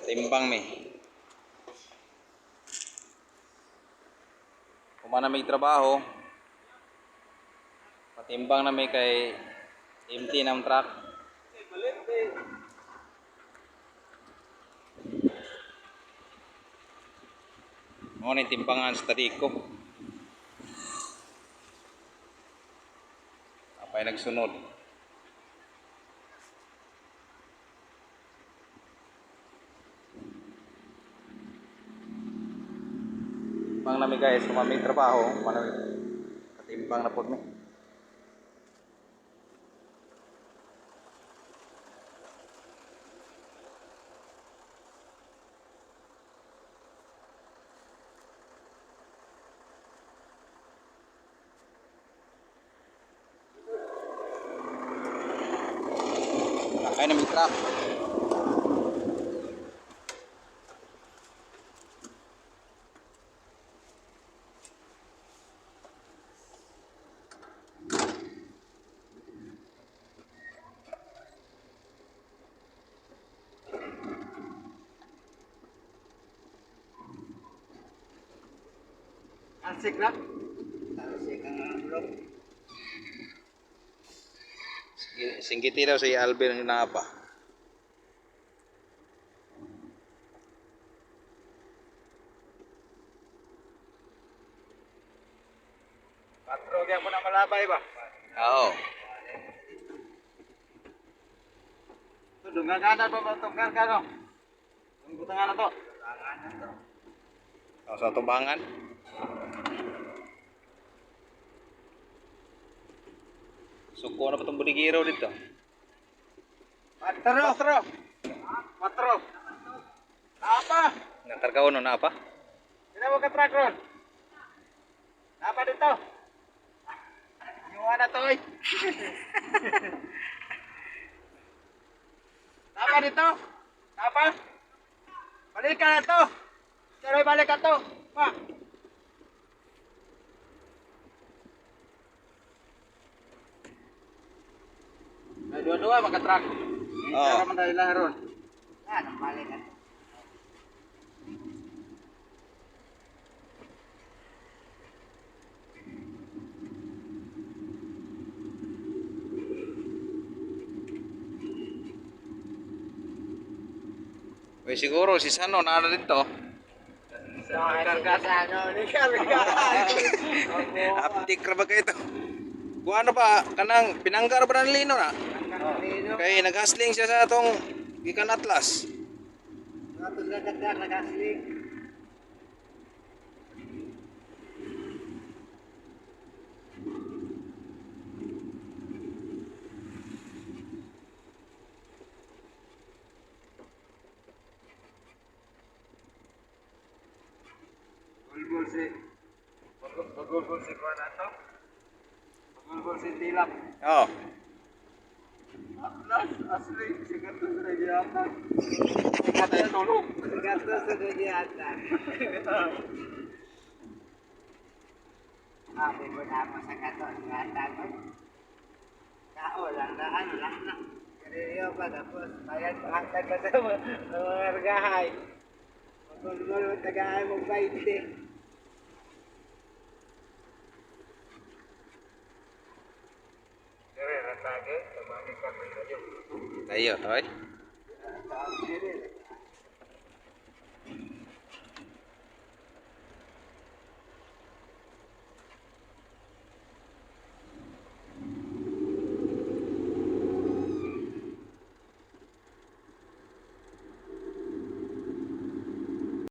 Timbang mi. Kuma na may trabaho. Patimbang na may kay empty ng truck. Mo na yung timbangan sa Tariko. Apay nagsunod. Timbang na mi guys, kumaming trabaho, kumana mi katimbang na pod mi. Kaya na mi truck. Alsik na. Alsik ang blok. Singgiti daw si Alvin ang naapa. Patro kaya po na malabay ba? Oo. Ito, dunganganan pa ba itong karga no? Itong butangan na to. Butangan to. Oh, sa tumbangan. Suko na pa itong buligiro dito. Patro! Patro! Patro! Apa? Nakargaw no na pa? Sino mo ka truck ron? Apa dito? Iwan na to eh. Apa dito? Apa? Balik ka na to. Pero balik ka to. Pa. May dua-dua maka-truck. Oo. Para man dahil ron. Ah, balik ka. Uy, siguro si Sano na dito. Aptik ra ba kayo ito? Kung ano pa, kanang pinanggar ba ng lino na? Kay naghasling siya sa atong gikan Atlas. Bulbul si Bagulbul si kuan ato. Bagulbul si Dilap. Oo. Atlas asli sigatos na gihatag. Sigatos tulog. Sigatos na gihatag. Ah, bibon ako sa kato, gihatag ko. Kao lang na, ano lang na. Kariyo pa, tapos bayad pa hatag pa sa mga mga kargahay. Magulgol mo, tagaan mo 20. Dire ra tage, tabani ka kayo. Tayo, toy. Dire.